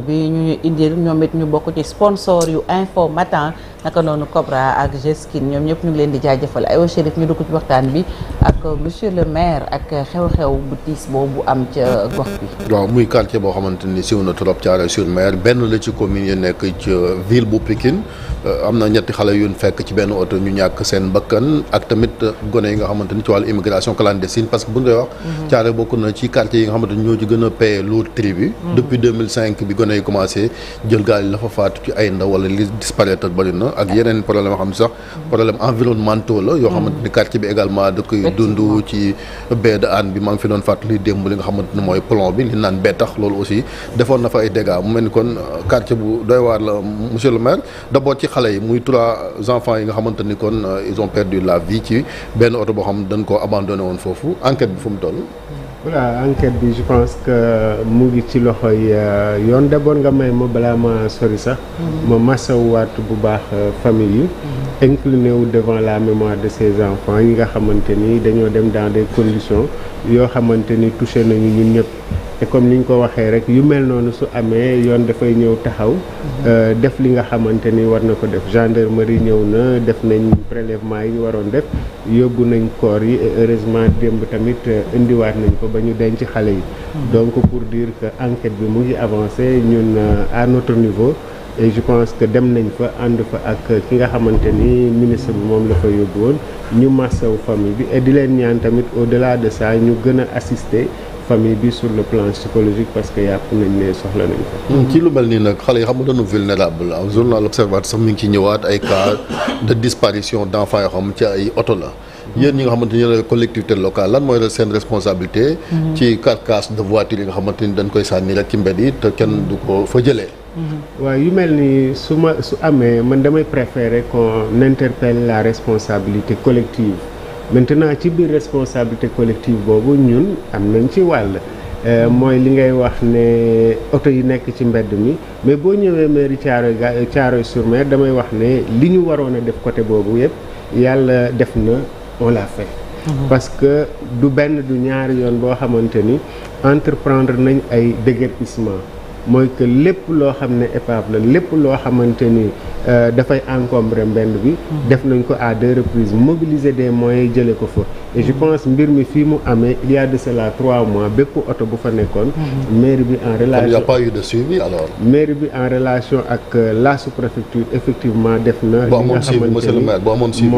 bi ñu indil ñoom it ñu bokk ci sponsor yu Infos Matin naka noonu Cobra ak Geskin ñoom ñëpp ñu ngi leen di jaajëfal aywa Chérif ñu dugg ci waxtaan bi ak monsieur le maire ak xew-xew bu tiis boobu am ca gox bi. waaw muy quartier boo xamante ni siw na trop Thiaroye-sur-Mer benn la ci commune yi nekk ci ville bu Pikine am na ñetti xale yu ñu fekk ci benn oto ñu ñàkk seen bakkan ak tamit gone yi nga xamante ni ci wàllu immigration clandestine parce que bu ngay wax. Thiaroye bokk na ci quartier yi nga xamante ni ñoo ci gën a paye lourd tribut depuis 2005 bi gone yi commencé jël gaal yi la fa faatu ci ay ndaw wala li disparaître bari na ak yeneen problème yoo xam ne sax problème environnementaux la yoo xamante ni quartier bi également da koy dund ci baie de Hann bi maa ngi fi doon fàttali démb li nga xamante ni mooy plomb bi li naan bettax loolu aussi defoon na fa ay dégâts mu mel ni kon quartier bu doy waar la monsieur le maire d'abord ci xale yi muy 3 enfants yi nga xamante ni kon ils ont perdu la vie ci benn oto boo xam dañ koo abandonné woon foofu enquête bi fu mu toll. voilà enquête bi je pense que mu ngi ci loxoy yoon d'abord nga may ma balaa ma sori sax ma masawwaat bu baax famille yi incliné wu devant la mémoire de ces enfants yi nga xamante ni dañoo dem dans des conditions yoo xamante ni touché nañu ñun ñëpp te comme ni ñu ko waxee rek yu mel noonu su amee yoon dafay ñëw taxaw def li nga xamante ni war na ko def gendarmerie ñëw na def nañ prélèvement yi waroon def yóbbu nañ corps yi et heureusement démb tamit indiwaat nañ ko ba ñu denc xale yi donc pour dire que enquête bi mu ngi avancé ñun à notre niveau et je pense que dem nañ fa ànd fa ak ki nga xamante ni ministre bi moom la fa yóbbu woon ñu massaw famille bi et di leen ñaan tamit au-delà de ça ñu gën a assister famille bi sur le plan psychologique parce que yàpp nañ ne soxla nañ ko. ci lu mel nii nag xale yi xam nga dañu vulnérable am journal Observateur sax mi ngi ci ñëwaat ay cas de disparition d'enfants yoo xam ci ay oto la. yéen ñi nga xamante ni yéen collectivité locale lan mooy seen responsabilité. ci carcasse de voiture yi nga xamante ni dañ koy sànni rek ci mbedd yi te kenn du ko fa jëlee. waaw yu mel ni su amee man damay préférer qu'on interpelle la responsabilité collective. maintenant ci biir responsabilité collective boobu ñun am nañ ci wàll mooy li ngay wax ne oto yi nekk ci mbedd mi mais boo ñëwee mairie Thiaroye-sur-Mer damay wax ne li ñu waroon a def côté boobu yëpp yàlla def na on l'a fait. parce que du benn du ñaari yoon boo xamante ni entreprendre nañ ay déguerpissement mooy que lépp loo xam ne épave la lépp loo xamante ni dafay encombrer mbedd bi def nañ ko à 2 reprises mobiliser des moyens jële ko fa et je pense mbir mi fii mu amee il y a de cela 3 mois bépp oto bu fa nekkoon mairie bi en relation il n'y a pas eu de suivi alors mairie bi en relation ak la sous-préfecture effectivement def na li nga xamante ni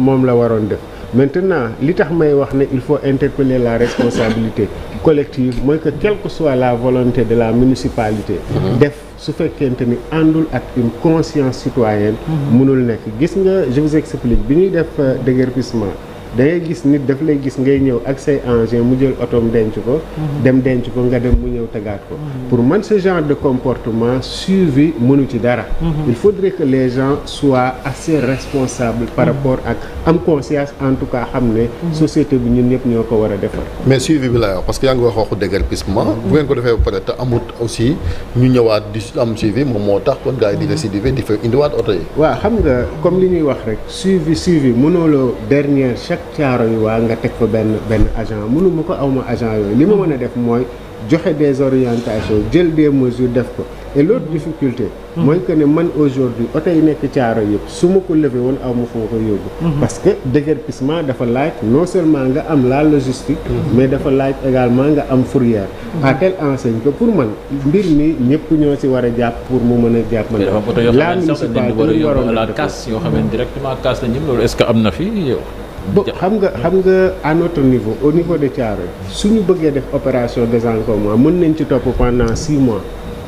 moom la waroon def maintenant li tax may wax ne il faut interpeller la responsabilité collective mooy que quelle que soit la volonté de la municipalité def su fekkente ni àndul ak une conscience citoyenne mënul nekk gis nga je vous explique bi ñuy def déguerpissement da ngay gis nit daf lay gis ngay ñëw ak say engin mu jël otoom denc ko dem denc ko nga dem mu ñëw tegaat ko pour man ce genre de comportement suivi mënu ci dara il faudrait que les gens soient assez responsables par rapport ak am conscience en tout cas xam ne société bi ñun ñëpp ñoo ko war a defar mais suivi bi laa wax parce que yaa ngi wax waxu déguerpissement bu ngeen ko defee ba pare te amut aussi ñu ñëwaat di am suivi moom moo tax kon gars yi di récidiver di fa indiwaat oto yi waaw xam nga comme li ñuy wax rek suivi mënooloo dernière chaque Thiaroye waa nga teg fa benn agent mënuma ko awma agent yooyu li ma mën a def mooy joxe des orientations jël des mesures def ko et l'autre difficulté mooy que ne man aujourd'hui oto yi nekk Thiaroye yëpp su ma ko levé woon aw ma fu ma ko yóbbu parce que déguerpissement dafa laaj non seulement nga am la logistique mais dafa laaj également nga am fourrière à telle enseigne que pour man mbir mi ñëpp ñoo ci war a jàpp pour mu mën a jàpp man la municipalité waroon la casse yoo xam ne directement casse la ñëm loolu est-ce que am na fi bon xam nga à notre niveau au niveau de Thiaroye suñu bëggee def opération désencombrement mën nañ ci topp pendant 6 mois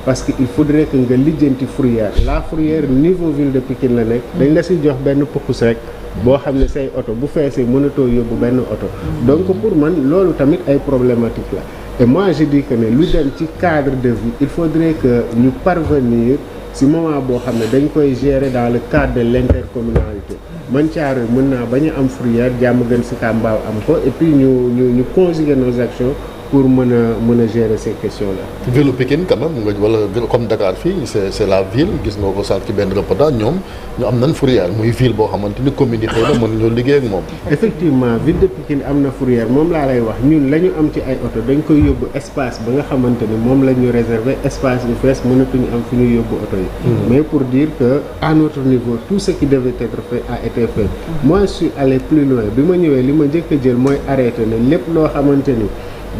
parce que il faudrait que nga lijjanti fourrière la fourrière niveau ville de Pikine la nekk dañ la si jox benn pukus rek boo xam ne say oto bu feesee mënatoo yóbbu benn oto donc pour man loolu tamit ay problématique la et moi je dis que ne lu dem ci cadre de vie il faudrait que ñu parvenir si moment boo xam ne dañ koy gérer dans le cadre de l'intercommunalité man Thiaroye mën naa bañ a am fourrière jàmm gën si Kambaaw am ko et puis ñu conjuguer nos actions pour mën a gérer ces questions-là. ville Pikine quand même wala ville comme Dakar fii c'est la ville gis nga ko sànq ci benn reportage ñoom ñu am nañ fourrière muy ville boo xamante ni commune yi xëy na mën ñoo liggéey ak moom. effectivement ville de Pikine am na fourrière moom laa lay wax ñun la ñu am ci ay oto dañ koy yóbbu espace ba nga xamante ni moom la ñu réserver espace yu fees mënatuñu am fi ñuy yóbbu oto yi. mais pour dire que à notre niveau tout ce qui devait être fait a été fait. moi je suis allé plus loin bi ma ñëwee li ma njëkk a jël mooy arrêté na lépp loo xamante ni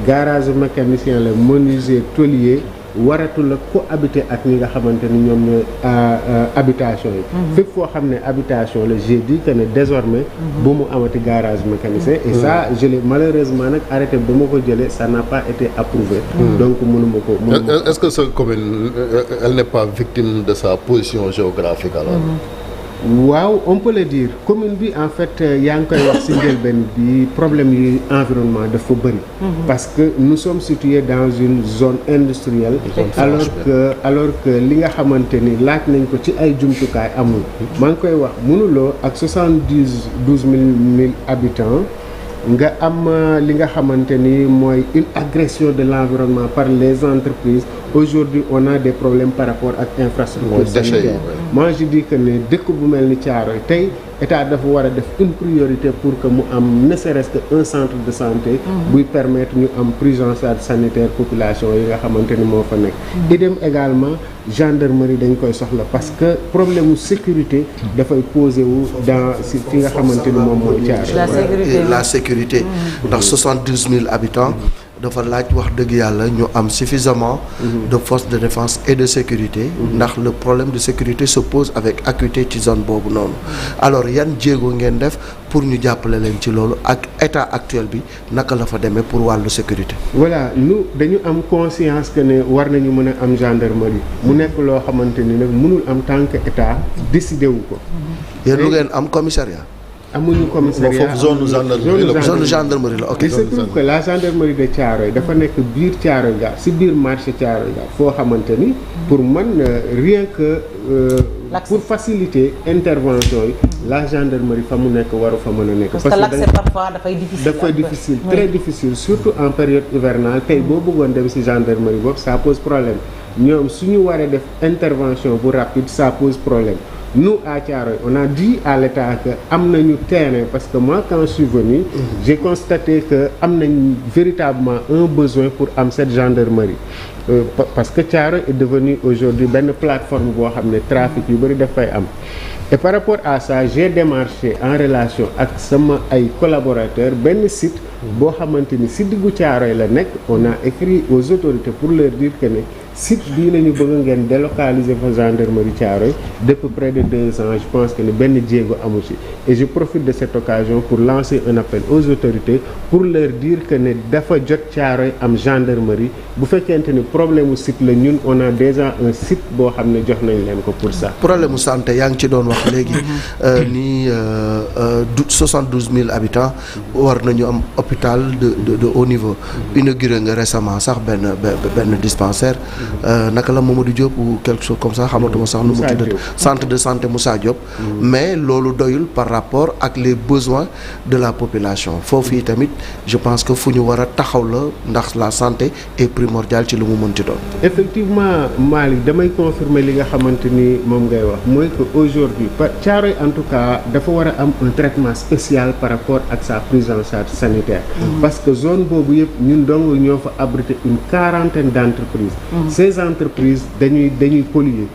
garage mécanicien la menuisier tôlier waratul la cohabiter ak ñi nga xamante ni ñoom ñooy habitation yi. fépp foo xam ne habitation la j'ai dit que ne désormais bu mu amati garage mécanicien et ça je l'ai malheureusement nag arrêté ba ma ko jëlee ça n'a pas été approuvé. donc mënuma ko. est-ce que cette commune elle n'est pas victime de sa position géographique alors? waaw on peut le dire commune bi en fait yaa ngi koy wax ci njëlbeen bi problème yi environnement dafa bëri. parce que nous sommes situés dans une zone industrielle. alors que li nga xamante ni laaj nañ ko ci ay jumtukaay amul. maa ngi koy wax mënuloo ak 72 000 habitants. nga am li nga xamante ni mooy une agression de l'environnement par les entreprises. Aujourd'hui on a des problèmes par rapport ak infrastructure sanitaire. Moi je dis que ne dëkk bu mel ni Thiaroye tey état dafa war a def une priorité pour que mu am ne serait-ce que un centre de santé buy permettre ñu am prise en charge sanitaire population yi nga xamante ni moo fa nekk. idem également gendarmerie dañ koy soxla parce que problème mu sécurité dafay posé wu dans si fi nga xamante ni moom mooy Thiaroye. La sécurité ndax 72 000 habitants dafa laaj wax dëgg yàlla ñu am suffisamment de forces de défense et de sécurité ndax le problème de sécurité se pose avec acuité ci zone boobu noonu. alors yan jéego ngeen def pour ñu jàppale leen ci loolu ak état actuel bi naka la fa demee pour wàllu sécurité. voilà nous dañu am conscience que ne war nañu mën a am gendarmerie mu nekk loo xamante ni nag mënul am tant que état décidé wu ko. yéen lu ngeen am commissariat. amuñu commissariat foofu zone gendarmerie la ok. il se trouve que la gendarmerie de Thiaroye dafa nekk biir Thiaroye Gare si biir marché Thiaroye Gare foo xamante ni pour man rien que pour faciliter intervention yi la gendarmerie fa mu nekk waru fa mën a nekk. parce que l'accès parfois dafay difficile. Très difficile surtout en période hivernale tey boo bëggoon dem si gendarmerie boobu ça pose problème ñoom suñu waree def intervention bu rapide ça pose problème. Nous à Thiaroye on a dit à l'État que am nañu terrain parce que moi quand je suis venu j'ai constaté que am nañ véritablement un besoin pour am cette gendarmerie parce que Thiaroye est devenu aujourd'hui benn plateforme boo xam ne trafic yu bëri daf fay am et par rapport à ça j'ai démarché en relation ak sama ay collaborateurs benn site boo xamante ni si diggu Thiaroye la nekk on a écrit aux autorités pour leur dire que ne site bii la ñu bëgg ngeen délocaliser fa gendarmerie Thiaroye depuis près de 2 ans je pense que ne benn jéego amu ci et je profite de cette occasion pour lancer un appel aux autorités pour leur dire que ne dafa jot Thiaroye am gendarmerie bu fekkente ni problème mu site la ñun on a déjà un site boo xam ne jox nañ leen ko pour ça. problème mu santé yaa ngi ci doon wax léegi ni 72 000 habitants war nañu am hôpital de haut niveau inauguré nga récemment sax benn dispensaire. naka la Mamadou Diop ou quelque chose comme ça xamatuma sax nu mu tuddati centre de santé Moussa Diop. mais loolu doyul par rapport ak les besoins de la population foofu yi tamit je pense que fu ñu war a taxaw la ndax la santé est primordiale ci lu mu mënti doon. effectivement Malick damay confirmer li nga xamante ni moom ngay wax mooy que aujourd'hui Thiaroye en tout cas dafa war a am un traitement spécial par rapport ak sa prise en charge sanitaire. parce que zone boobu yëpp ñun dong ñoo fa abrité une quarantaine d'entreprises. ces entreprises dañuy polluer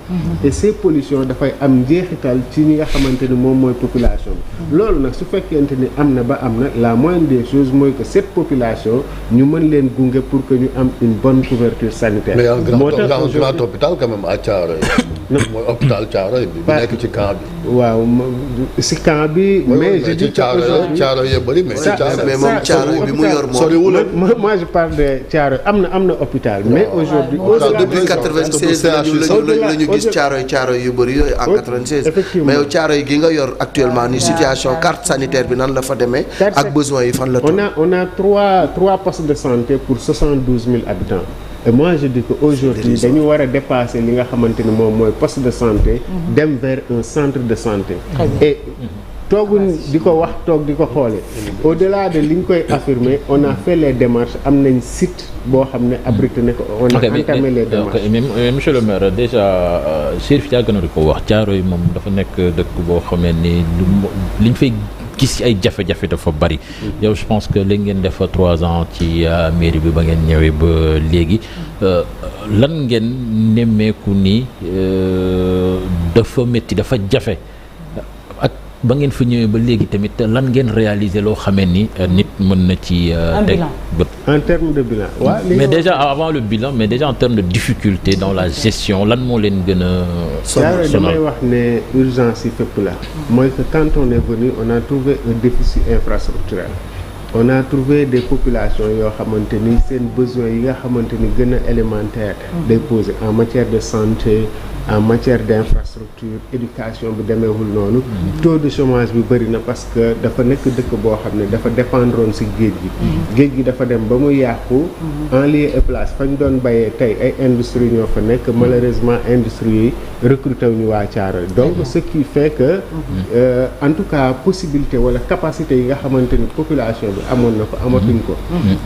et ces pollutions dafay am njeexital ci ñi nga xamante ni moom mooy population bi loolu nag su fekkente ni am na ba am na la moindre des choses mooy que cette population ñu mën leen gunge pour que ñu am une bonne couverture sanitaire. mais un grand hôpital quand même à Thiaroye. mooy hôpital Thiaroye bi nekk ci camp bi. waaw si camp bi. mais je dis que Thiaroye yee bëri mais moom Thiaroye bi mu yor moom. moi je parle de Thiaroye am na hôpital mais aujourd'hui depuis 96 la ñu gis Thiaroye yu bëri yooyu en 96 mais yow Thiaroye gi nga yor actuellement ni situation carte sanitaire bi nan la fa demee ak besoin yi fan la toll. on a trois postes de santé pour 72 000 habitants et moi je dis que aujourd'hui dañu war a dépasser li nga xamante ni moom mooy poste de santé dem vers un centre de santé et tooguñ di ko wax toog di ko xoolee au-delà de li ñu koy affirmer on a fait les démarches am nañ site boo xam ne abrité ne ko on a entamé les démarches. mais monsieur le maire déjà Chérif yàgg na di ko wax Thiaroye moom dafa nekk dëkk boo xamee ni liñ fay gis ay jafe-jafe dafa bari. yow je pense que léegi ngeen def 3 ans ci mairie bi ba ngeen ñëwee ba léegi lan ngeen nemmeeku ni dafa métti dafa jafe ak ba ngeen fa ñëwee ba léegi tamit lan ngeen réaliser loo xamee ni nit mën na ci teg bët. En termes de bilan. mais déjà avant le bilan mais déjà en termes de difficulté dans la gestion lan moo leen gën a sonal. damay wax ne urgence yi fépp la. mooy que quand on est venu on a trouvé un déficit infrastructurel. on a trouvé des populations yoo xamante ni seen besoins yi nga xamante ni gën a élémentaire day poser en matière de santé en matière d'infrastructure éducation bi demeewul noonu taux de chômage bi bëri na parce que dafa nekk dëkk boo xam ne dafa dépendroon ci géej gi dafa dem ba mu yàqu en lieu et place fañ doon bayee tey ay industrie ñoo fa nekk malheureusement industrie yi recruté wu ñu waa Thiaroye donc ce qui fait que en tout cas possibilité wala capacité yi nga xamante ni population bi amoon na ko amatuñ ko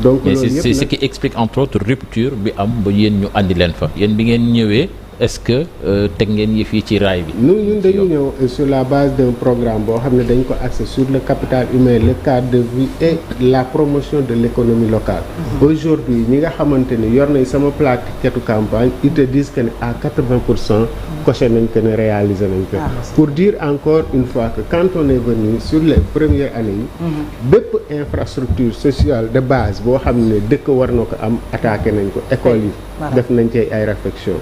donc mais loolu c'est ce qui explique entre autres rupture bi am ba yéen ñu andi leen fa yéen bi ngeen ñëwee est-ce que teg ngeen yëf yi ci raay bi. ñun dañu ñëw sur la base d'un programme boo xam ne dañ ko axé sur le capital humain le cadre de vie et la promotion de l'économie locale. Aujourd'hui ñi nga xamante ni yor nañ sama plaquette campagne ils te disent que ne à 80% coché nañ ko ne réalisé nañ ko. Pour dire encore une fois que quand on est venu sur les premières années yi. bépp infrastructure sociale de base boo xam ne dëkk war na ko am attaqué nañ ko école yi. def nañ ci ay réflexion.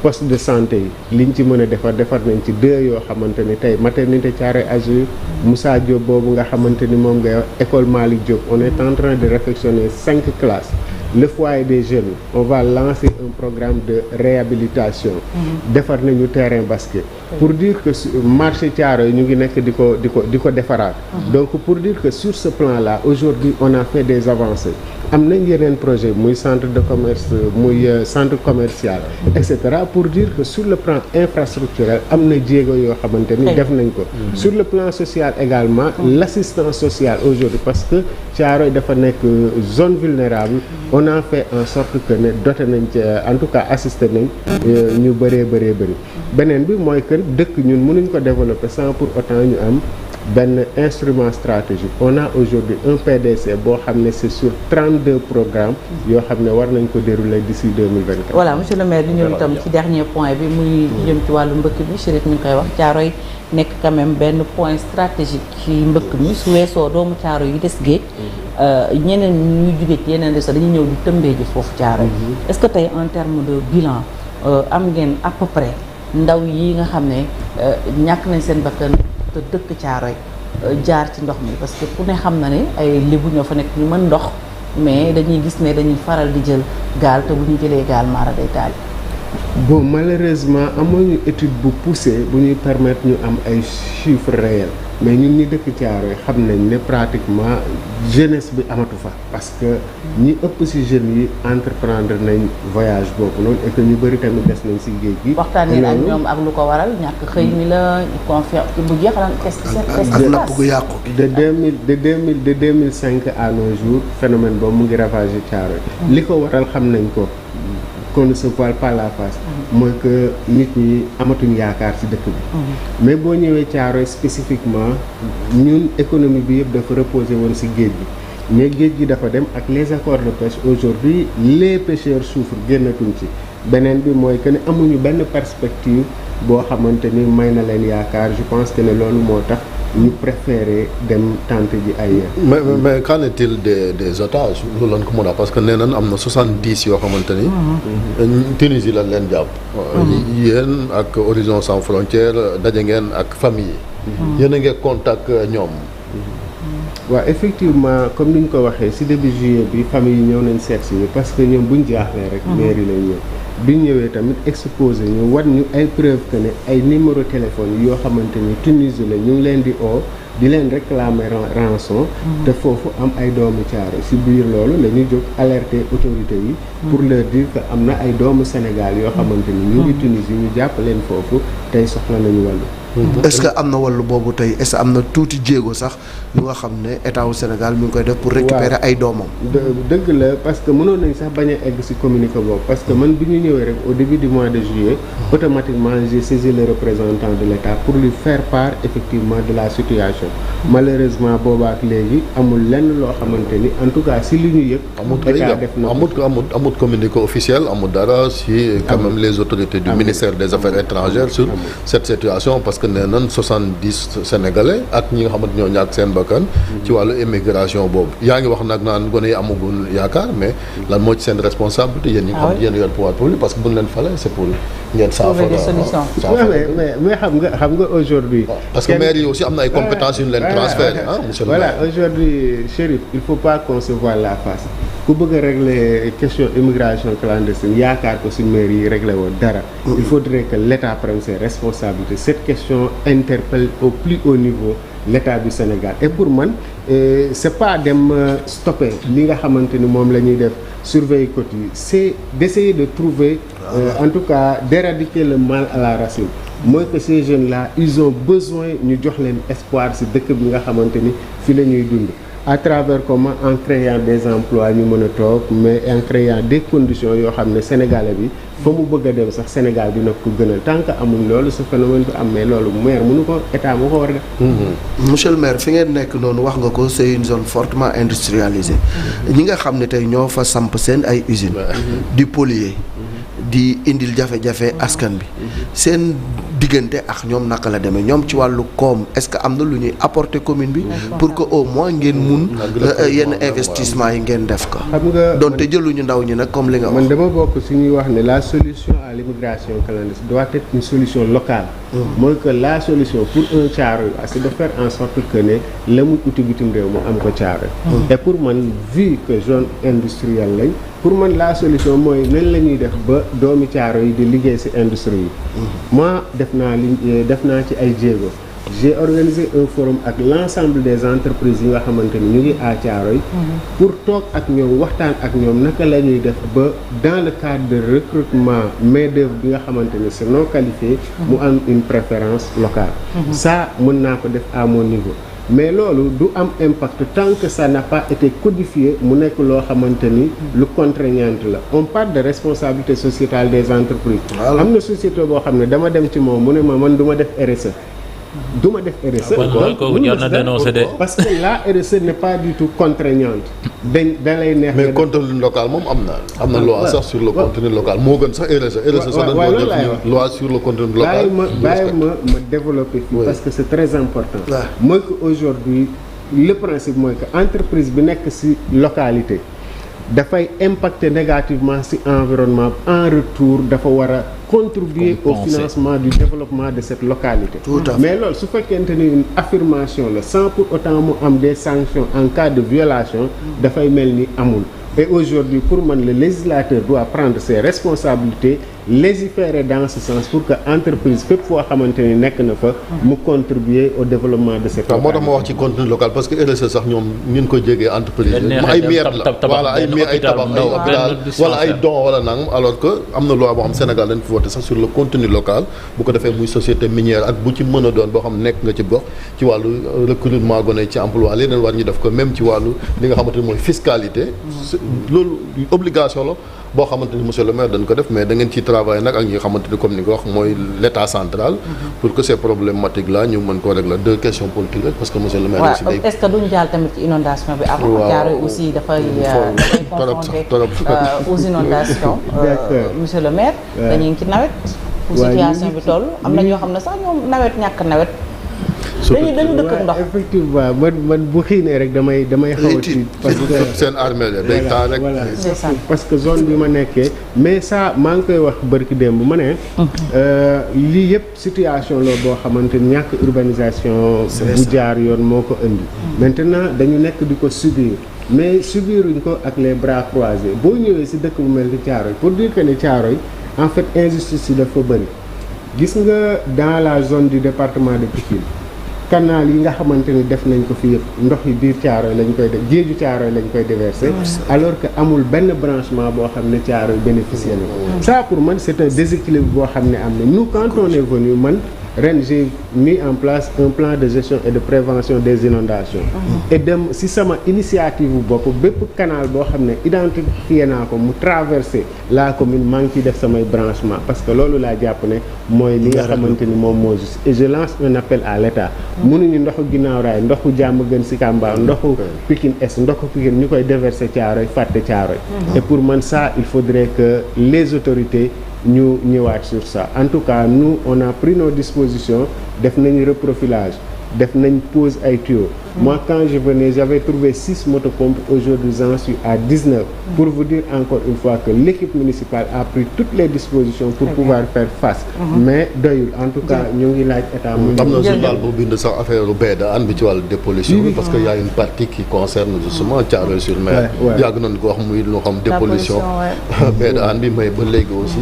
Poste de santé yi liñ ci mën a defar nañ ci 2 yoo xamante ni tey maternité Thiaroye Azur Moussa Diop boobu nga xamante ni moom nga école Malick Diop on est en train de réflexionner 5 classes. Le foyer des jeunes on va lancer un programme de réhabilitation. defar nañu terrain basket. pour dire que marché Thiaroye ñu ngi nekk di ko defaraat. donc pour dire que sur ce plan là aujourd'hui on a fait des avancées. am nañ yeneen projet muy centre de commerce muy centre commercial et cetera pour dire que sur le plan infrastructurel am na jéego yoo xamante ni def nañ ko sur le plan social également l'assistance sociale aujourd'hui parce que Thiaroye dafa nekk zone vulnérable on a fait en sorte que ne doté nañ ci en tout cas assisté nañ ñu bëree beneen bi mooy que dëkk ñun mënuñ ko développer sans pour autant ñu am benn instrument stratégique on a aujourd'hui un PDC boo xam ne c'est sur 32 programmes yoo xam ne war nañ ko dérouler d'ici 2024. voilà monsieur le maire di ñëw itam ci dernier point bi muy jëm ci wàllu mbëkk bi Chérif mi ngi koy wax Thiaroye nekk quand même benn point stratégique ci mbëkk mi su weesoo doomu Thiaroye yi des géej ñeneen ñuy jóge ci yeneen réseau dañuy ñëw di tëmbee ji foofu Thiaroye est-ce que tey en terme de bilan am ngeen à peu près ndaw yi nga xam ne ñàkk nañ seen bakkan te dëkk Thiaroye jaar ci ndox mi parce que ku ne xam na ne ay lébu ñoo fa nekk ñu mën ndox mais dañuy gis ne dañuy faral di jël gaal te bu ñu jëlee gaal maara day taal. bon malheureusement amuñu étude bu poussée bu ñuy permettre ñu am ay chiffres réels mais ñun ñi dëkk Thiaroye xam nañ ne pratiquement jeunesse bi amatu fa parce que ñi ëpp ci jeunes yi entreprendre nañ voyage boobu noonu et que ñu bëri tamit des nañ ci géej gi. waxtaanee ak ñoom ak lu ko waral ñàkk xëy mi la confiance bu jeexalaan qu'est-ce qui se passe gu yàqu de 2005 à nos jours phénomène boobu mu ngi ravager Thiaroye li ko waral xam nañ ko qu'on ne se voile pas la face mooy que nit ñi amatuñ yaakaar ci dëkk bi mais boo ñëwee Thiaroye spécifiquement ñun économie bi yëpp dafa reposer woon ci géej gi mais géej gi dafa dem ak les accords de pêche aujourd'hui les pêcheurs souffrent génnatuñ ci beneen bi mooy que ne amuñu benn perspective boo xamante ni may na leen yaakaar je pense que ne loolu moo tax ñu préféré dem tenter ji ailleurs. mais qu'en est-il des otages loolu lañ ko mën a parce que nee nañ am na 70 yoo xamante ni. Tunisie lañ leen jàpp. yéen ak Horizon Sans Frontières daje ngeen ak famille yi. yéen a ngi contact ñoom. waaw effectivement comme ni ñu ko waxee ci début juillet bi famille yi ñëw nañ seet si ñu parce que ñoom buñ jaaxlee rek. mairie lañ ñëw. biñ ñëwee tamit exposé ñu war ñu ay preuve que ne ay numéro téléphone yoo xamante ni Tunisie la ñu ngi leen di oo di leen réclamer rançon te foofu am ay doomu Thiaroye ci biir loolu la ñu jóg alerter autorités yi pour leur dire que am na ay doomu Sénégal yoo xamante ni ñu ngi Tunisie ñu jàpp leen foofu tey soxla nañu wàllu est-ce que am na wàllu boobu tey est-ce que am na tuuti jéego sax ñu nga xam ne état wu Sénégal mi ngi koy def pour récupérer ay doomam. dëgg la parce que mënoon nañ sax bañ a egg ci communiqué boobu parce que man bi ñu ñëwee rek au début du mois de juillet automatiquement j'ai saisi le représentant de l'État pour lui faire part effectivement de la situation malheureusement boobaak léegi amul lenn loo xamante ni en tout cas ci li ñu yëg. état def na amul communiqué officiel amul dara ci quand même les autorités du ministère des Affaires étrangères sur cette situation parce que nee nañ 70 Sénégalais ak ñi nga xamante ñoo ñàkk seen bakkan ci wàllu immigration boobu yaa ngi wax nag naan gone yi amagul yaakaar mais lan moo ci seen responsabilité yéen ñi nga xam yéen yor pouvoir public parce que bu ñu leen fale c'est pour ngeen saafara mais xam nga aujourd'hui parce que maire yi aussi am na ay compétences yu ñu leen transféré monsieur le maire. Voilà aujourd'hui Chérif il faut pas qu'on se voile la face ku bëgg a régler question immigration clandestine yaakaar ko ci maire yi régler woo dara il faudrait que l'État prenne ses responsabilités cette question interpelle au plus haut niveau l'État du Sénégal et pour man c'est pas dem stopper li nga xamante ni moom la ñuy def surveiller côté yi c'est d'essayer de trouver en tout cas d'éradiquer le mal à la racine mooy que ces jeunes là ils ont besoin ñu jox leen espoir ci dëkk bi nga xamante ni fi la ñuy dund à travers comment en créant des emplois ñu mën a toog mais en créant des conditions yoo xam ne sénégalais bi fa mu bëgg a dem sax Sénégal dina ko gënal tant que amuñ loolu ce phénomène bi am mais loolu maire mënu ko état moo ko war a def. monsieur le maire fi ngeen nekk noonu wax nga ko c'est une zone fortement industrialisée ñi nga xam ne tey ñoo fa samp seen ay usines di polluer di indil jafe-jafe askan bi seen diggante ak ñoom naka la demee ñoom ci wàllu koom est-ce que am na lu ñuy apporter commune bi pour que au moins ngeen mun yenn investissement yi ngeen def ko xam nga donte jëluñu ndaw ñi nag comme li nga wax. man dama bokk si ñuy wax ne la solution à l'immigration clandestine doit être une solution locale mooy que la solution pour un Thiaroye c'est de faire en sorte que ne la muy uti bitim réew mu am ko Thiaroye et pour man vu que zone industrielle lañ pour man la solution mooy nan la ñuy def ba doomi Thiaroye yi di liggéey ci industrie yi moi def naa ci ay jéego j'ai organisé un forum ak l'ensemble des entreprises yi nga xamante ni ñu ngi à Thiaroye pour toog ak ñoom waxtaan ak ñoom naka la ñuy def ba dans le cadre de recrutement main-d'œuvre bi nga xamante ni c'est non qualifié mu am une préférence locale ça mën naa ko def à mon niveau mais loolu du am impact tant que ça n'a pas été codifié mu nekk loo xamante ni lu contraignant la on parle de responsabilité sociétale des entreprises am na société boo xam ne dama dem ci moom mu ne ma man du ma def RSE du ma def RSE parce que la RSE n'est pas du tout contraignante da lay neex mais contenu local moom am na loi sax sur le contenu local moo gën sax RSE sax dañ ko def loi sur le contenu local bàyyi ma développer fii parce que c'est très important mooy que aujourd'hui le principe mooy que entreprise bi nekk ci localité dafay impacter négativement ci environnement en retour dafa war a contribuer au financement du développement de cette localité mais loolu su fekkente ni une affirmation la sans pour autant mu am des sanctions en cas de violation dafay mel ni amul et aujourd'hui pour man le législateur doit prendre ses responsabilités légiférer dans ce sens pour que entreprise fépp foo xamante ni nekk na fa mu contribuer au développement de cette moo tax ma wax ci contenu local parce que RSE sax ñoom ñun ko jégee entreprise ay miette la voilà ay miette ay tabax ay hôpital wala ay don wala nangam alors que am na loi boo xam Sénégal dañ fi voté sax sur le contenu local bu ko defee muy société minière ak bu ci mën a doon boo xam nekk nga ci gox ci wàllu recrutement gone ci emploi leneen war ñu def ko même ci wàllu li nga xamante ni mooy fiscalité loolu obligation la boo xamante ni monsieur le maire dañ ko def mais da ngeen ci travailler nag ak ñi nga xamante ni comme ni nga wax mooy l'état central pour que ces problématiques là ñu mën koo régler deux questions politiques rek parce que monsieur le maire aussi day est-ce que duñ jàll tamit ci inondation bi avant Thiaroye aussi dafay confronté aux inondations monsieur le maire dañu ngi ci nawet pour situation bi toll am na ñoo xam ne sax ñoom nawet ñàkk nawet dañu dëkk ak ndox effectivement man bu xiinee rek damay xaw a tiit parce que seen armée la day taa rek parce que zone bi ma nekkee mais ça maa ngi koy wax bërki démb ma ne lii yëpp situation la boo xamante ni ñàkk urbanisation bu jaar yoon moo ko indi maintenant dañu nekk di ko subir mais subiruñ ko ak les bras croisés boo ñëwee ci dëkk bu mel ni Thiaroye pour dire que ne Thiaroye en fait injustice yi dafa bëri gis nga dans la zone du département de Pikine canal yi nga xamante ni def nañ ko fi yëpp ndox yi biir Thiaroye lañ koy def géeju Thiaroye lañ koy déverser alors que amul benn branchement boo xam ne Thiaroye bénéficié na ko ça pour man c'est un déséquilibre boo xam ne am na nous quand on est venu man ren j'ai mis en place un plan de gestion et de prévention des inondations et dem si sama initiative bu bopp bépp canal boo xam ne identifié naa ko mu traversé la commune maa ngi ciy def samay branchement parce que loolu laa jàpp ne mooy li nga xamante ni moom moo juste et je lance un appel à l'État mënuñu ndoxu ginnaaw raay ndoxu jàmm gën si Kambaaw ndoxu Pikine Est ndoxu Pikine ñu koy déverser Thiaroye fàtte Thiaroye et pour man ça il faudrait que les autorités ñu ñëwaat sur ça en tout cas nous on a pris nos dispositions def nañu reprofilage def nañ pose ay tuyaux moi quand je venais j'avais trouvé 6 motopompes aujourd'hui j'en suis à 19 pour vous dire encore une fois que l'équipe municipale a pris toutes les dispositions pour pouvoir faire face mais doyul en tout cas ñu ngi laaj état mu am na journal bu bind sax affaire baie de Hann bi ci wàllu dépollution bi parce que y a une partie qui concerne justement Thiaroye-sur-Mer yàgg nañu ko wax muy loo xam dépollution baie de Hann bi mais ba léegi aussi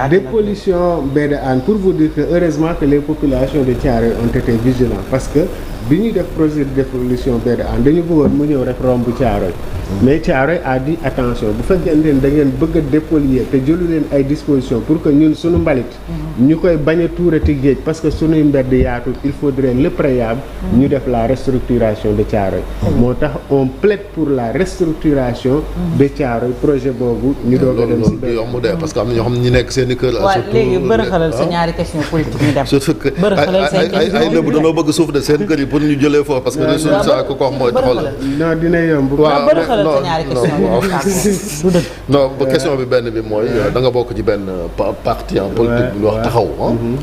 dépollution baie de Hann pour vous dire que heureusement que les populations de Thiaroye ont été vigilants parce que bi ñuy def projet de dépollution baie de Hann dañu bëggoon mu ñëw rek romb Thiaroye mais Thiaroye a dit attention bu fekkee ne da ngeen bëgg a dépolluer te jëlu leen ay dispositions pour que ñun suñu mbalit ñu koy bañ a tuurati géej parce que suñuy mbedd yaatu il faudrait le préalable ñu def la restructuration de Thiaroye moo tax on plaide pour la restructuration de Thiaroye projet boobu ñu doog a dem si yomb de parce que am na ñoo xam ne ñu nekk seen i kër waaw léegi bërëxalal sa ñaari question politique ñu dem surtout que bërëxalal say question ay lébu dañoo bëgg suuf de seen kër yi pour ñu jëlee foofu parce que ressource saa ko wax mooy taxaw la non dina yomb waaw bërëxalal sa ñaari question du dëgg non question bi benn bi mooy da nga bokk ci benn parti en politique bi ñu wax taxaw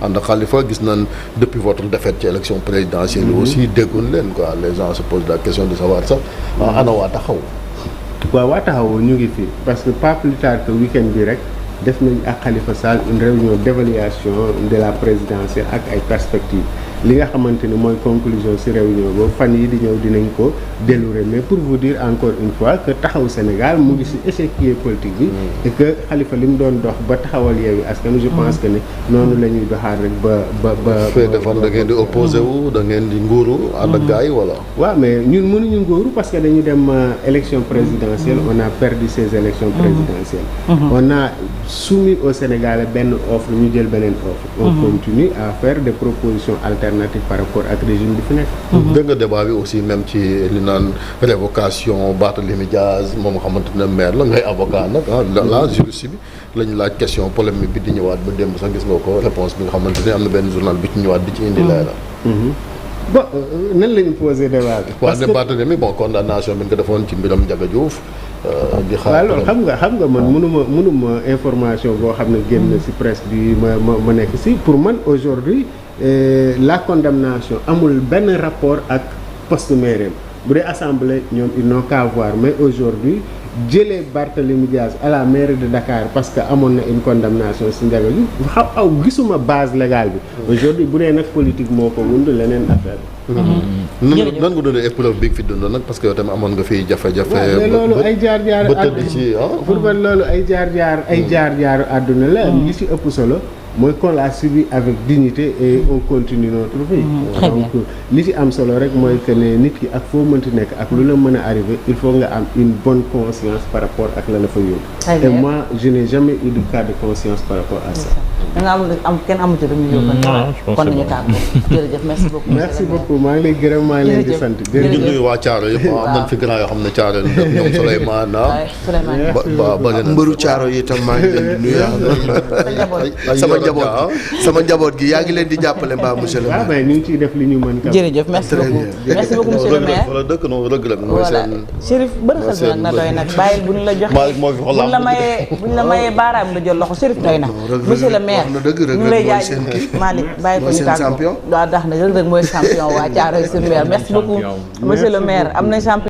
ànd ak Khalifa gis nañ depuis votre défaite ci élection présidentielle aussi déggoon leen quoi les gens se posent la question de savoir sax ana waa taxaw waaw waa taxaw ñu ngi fi parce que pas plus tard que week-end bi rek def nañ ak Khalifa Sall une réunion d'évaluation de la présidentielle ak ay perspectives li nga xamante ni mooy conclusion ci réunion boobu fan yi di ñëw dinañ ko dérouler mais pour vous dire encore une fois que taxaw Sénégal mu ngi ci échiquier politique bi et que Khalifa li mu doon dox ba taxawal Yewwi Askan Wi je pense que ni noonu la ñuy doxaat rek ba fee defar da ngeen di opposé wu da ngeen di nguuru ànd ak gars yi wala waaw mais ñun mënuñu nguuru parce que dañu dem élection présidentielle on a perdu ces élections présidentielles on a soumis au Sénégal benn offre ñu jël beneen offre on continue à faire des propositions alternatives par rapport ak régime bi fi nekk dégg nga débat bi aussi même ci li naan révocation Barthélémy Dias moom nga xamante ne maire la ngay avocat nag la juriste bi la ñu laaj question polémique bi di ñëwaat ba démb sax gis nga ko réponse bi nga xamante ne am na benn journal bi ci ñëwaat di ci indi leeral bon nan la ñu posé débat bi parce que Barthélémy bon condamnation bi nga defoon ci mbiram Ndiaga Diouf di xaar waaw loolu xam nga man mënuma information boo xam ne génn ci presse bi ma nekk ci pour man aujourd'hui la condamnation amul benn rapport ak poste maire bu dee assemblée ñoom ils n'ont qu'à voir mais aujourd'hui jëlee Barthélémy Dias à la mairie de Dakar parce que amoon na une condamnation ci Ndiaga Diouf gisuma base légale bi aujourd'hui bu dee nag politique moo ko wund leneen affaire nan nga dundee épreuve bi nga fi dund nag parce que yow tamit amoon nga fiy jafe-jafe mais loolu ay jaar-jaar ba tëdd ci pour man loolu ay jaar-jaaru àdduna la li ci ëpp solo mooy qu'on l'a subi avec dignité et on continue notre vie donc li ci am solo rek mooy que ne nit ki ak foo mënti nekk ak lu la mën a arriver il faut nga am une bonne conscience par rapport ak la fa yóbbu et moi je n'ai jamais eu de cas de conscience par rapport à ça da nga am kenn amu ci dañuy yóbbu kon nañu tàggu jërëjëf merci beaucoup maa ngi lay gërëm maa ngi leen di sant ñu nuyu waa Thiaroye yëpp am nañ fi grand yoo xam ne Thiaroye la dëkk ñoom Souleymane ba mbëru Thiaroye yi itam maa ngi leen di nuyu sama njaboot gi yaa ngi leen di jàppale mbaa monsieur le maire. waaw ñu ngi ciy def li ñu mën. jërëjëf merci beaucoup merci beaucoup monsieur le maire. wala dëkk noonu rëgg la mooy seen. Chérif bërëxal bi nag na doy nag bàyyil bu ñu la joxee buñ la mayee baaraam la jël loxo Chérif doy na. monsieur le maire ñu lay jaay Malick bàyyi ko ñu tàggu waaw tax na Reug Reug mooy champion waa Thiaroye sur Mer merci beaucoup monsieur le maire am na champion